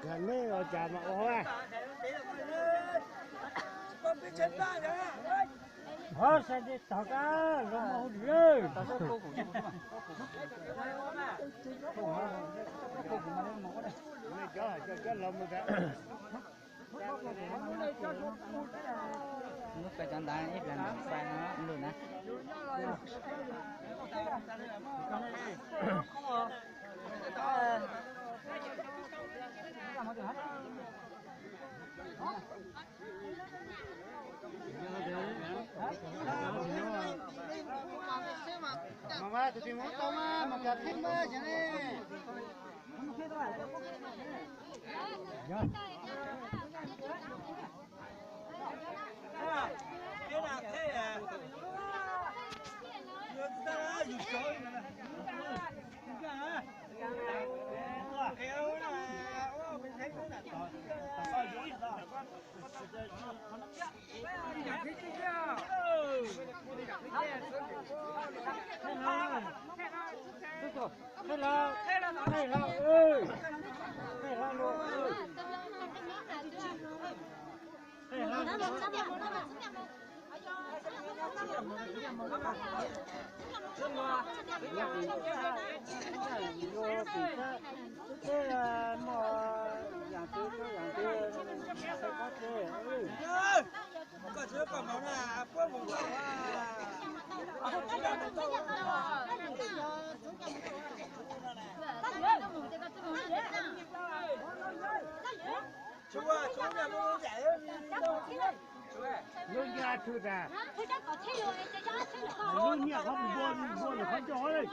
Yog nej ua cas mas ua hauv a? Hov sai tog kab los mus hauv lawm. Muab cov ntawd ib pliag nws sai no lug na. Mas mas tus twg mus tau mas mus kawm theeb mas yog ne. Lub nyiaj tshwj tas, lub nyiaj qhov npua npua lawm qhov ncauj li.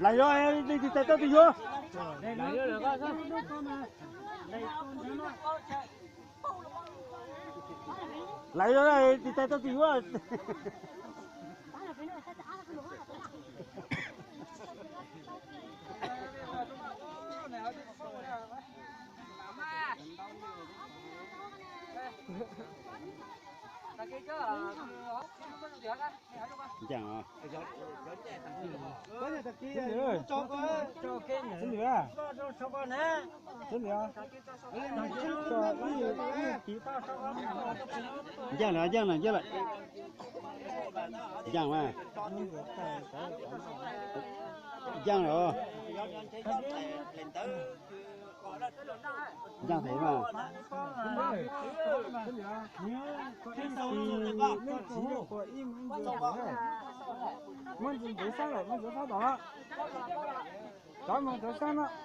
Lawv yuav tiv tais tau tus yuav. Lawv yuav tiv tais tau tus yuav. Ntseeg os. Ntseeg os. Ntseeg lawm, ntseeg lawm, ntseeg lawm. Ntseeg mas. Ntseeg lawm. Ntseeg heev mas.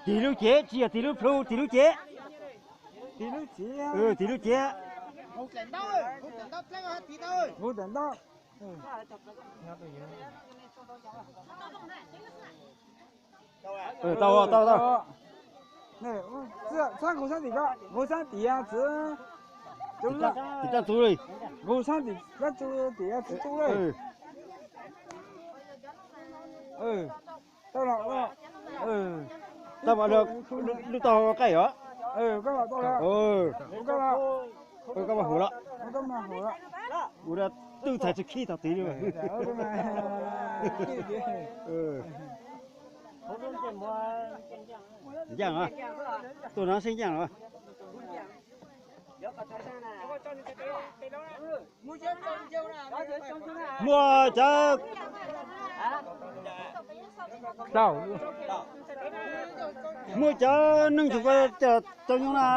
Tig lub cev, tsis yog tig lub plhu, tig lub cev. Tig lub cev. Hu tawm ntaub. Tau, tau, tau. Txhob nqus sab tim ko, nqus sab tim txwv. Tim raj txu li. Tim raj txu, tim raj txu li. Tab mas lwm tau qaij os. Koj mas hu los. Ua rau twb txhais tsis khib tau tid li. Ncaaj os, tuaj no seb ncaaj os. Muaj cov, muaj cov neeg tsuas ko cov nyoog na.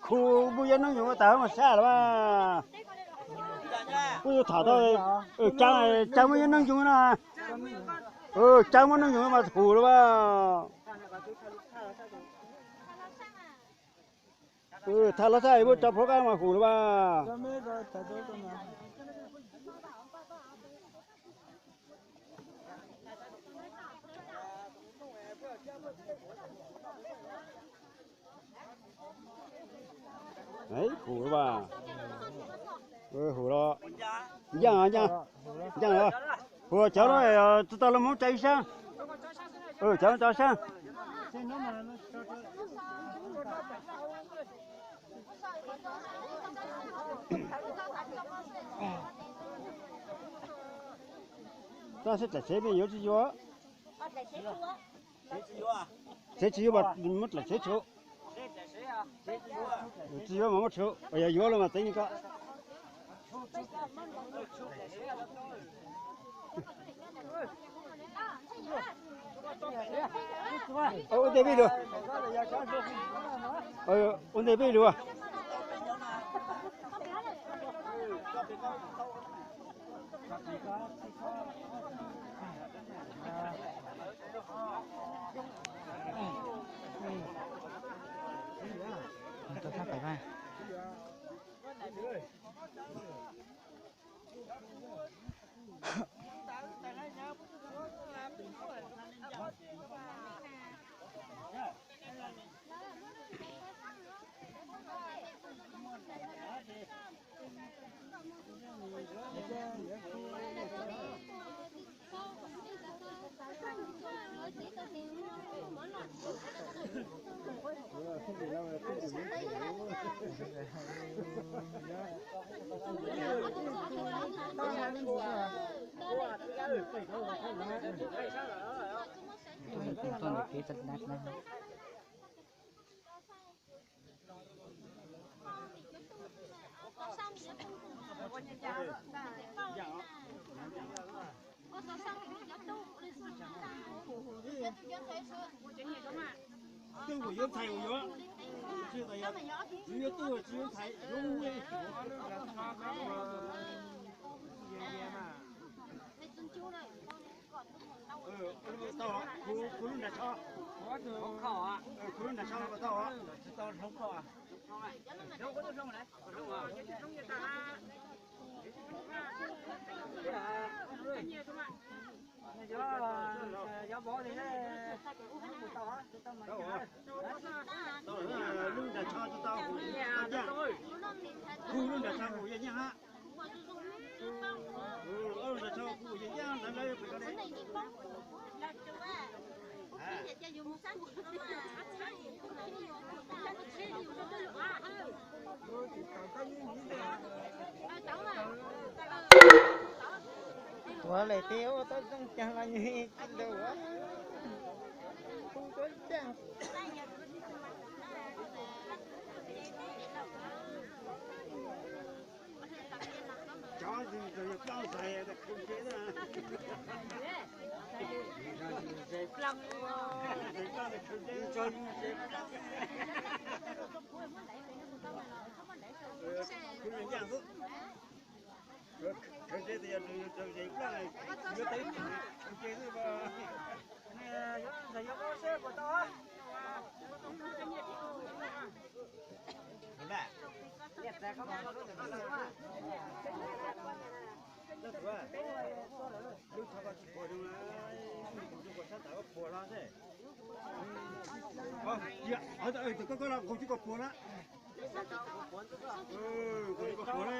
Khu muaj cov neeg tsuas ko tas mas sab los mas. Kuj yuav tham tau, cas muaj cov neeg tsuas na. Cas muaj neeg tsuas mas hum los mas. Tham los tham muaj cov phob kab mas hum los mas. Hum los mas. Hum los. Ncaaj, ncaaj. Hum cov no tsis tau los Hmoob tsa ib sab. Cov no tsa sab. Tab sis dlaim tsev me yuav tsis yuav. Tsev tsis yuav mas muab dlaim tsev tso. Tsis yuav mas muab tso, yog yuav los mas txeev ni ko. Ua ntej peb lug. Ua ntej peb lug. Twb kuj yuav ntxhais kuj yuav, tsis yuav twb tsis yuav ntxhais yuav mus. Tau, khu lub nram tsho, khu lub nram tsho tau. Lub nram tsho tau, khu lub nram tsho kuj yog nyaab hab. Lub nram tsho kuj yog nyaab ntawd lawv pem ko ne. Tuav lawm tes ua tau zoo caag los yog tsis lug, hu tuab caag. Cov yog plaab ntxhais khaws ntse na. Khaws ntse tes yog nws raug zes plaab, yuav tau ib tug khaws ntse xwb. Lub tsho ko tsis puas zoo, kuv tsuas koj sab tawm puas los xwb. Tus koj koj los nqus cib koj puag na. Nqus cib koj puag na.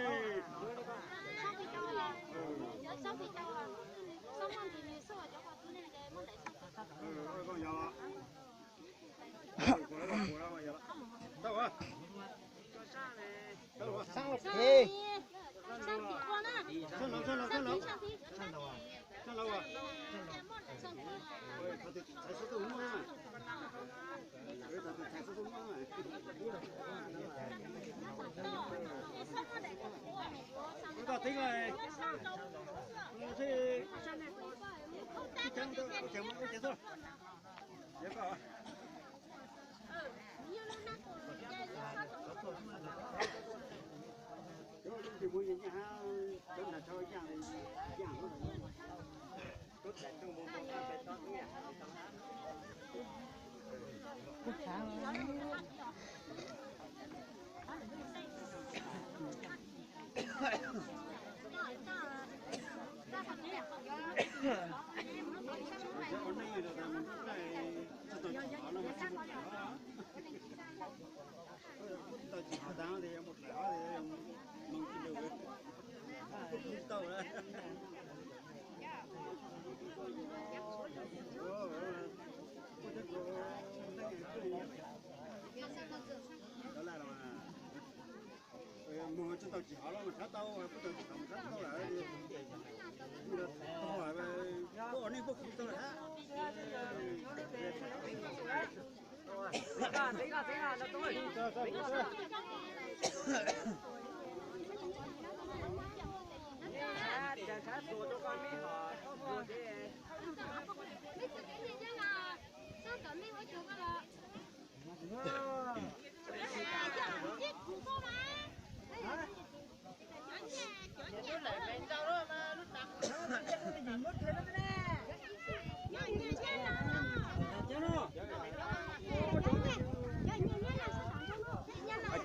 Mus tsis tau tsis hov los mas sab tau, kuj tau tsis tau mas sab tau lawm. Kuj nej puab kuv tau lawm.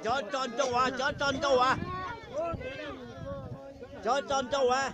Cov tso nrau as, cov tso nrau as, cov tso nrau as.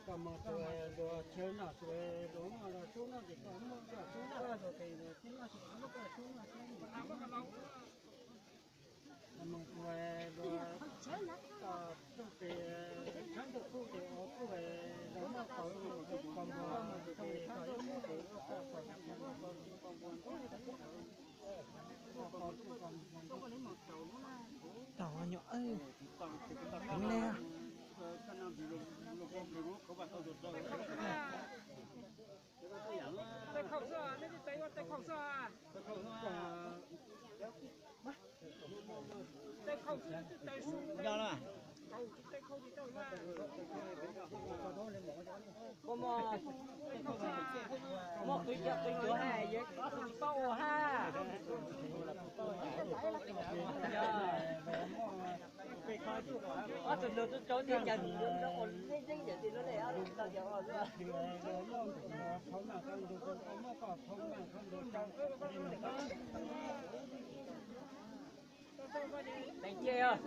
Koj mus tus luag chaw noj tus luag noj los sub noj ces koj muab koj sub noj, tus tes tus tib noj ces koj muab koj sub noj xwb. Mus tus luag txuj tes tshab ntuj kub ces ua kub los noj qos, koj mus tus tes koj yuav muab tes ua koj qos, koj mus tus koj mus tus koj mus. Tau nyuam, heev li. Tej khaum xwb, nej tej ua tej khaum xwb. Tej khaum xwb, tej su. Muaj qhwv cov qhwv cuav hais, yog tsis paub ua hab. Ob tug nus tub rau thiab cas nws yuav nrog ua leej zeeb yam li lub ne, ob tug tau yog ua luaj. Teem cia os,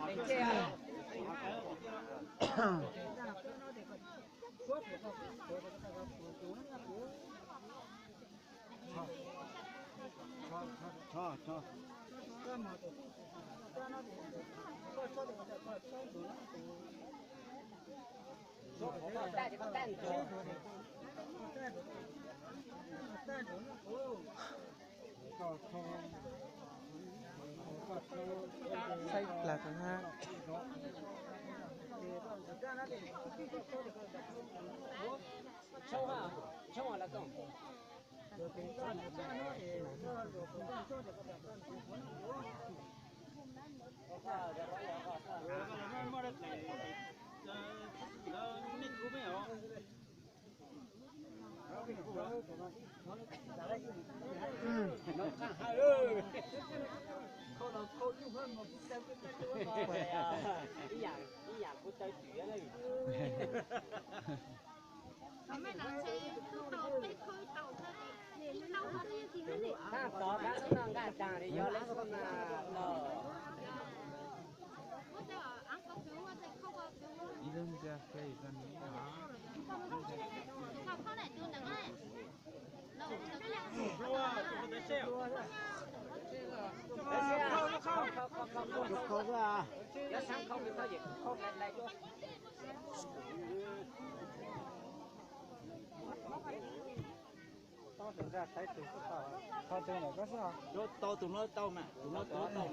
teem cia os. Saib plas rau na. Tau tus no tau mas, tus no tau mas.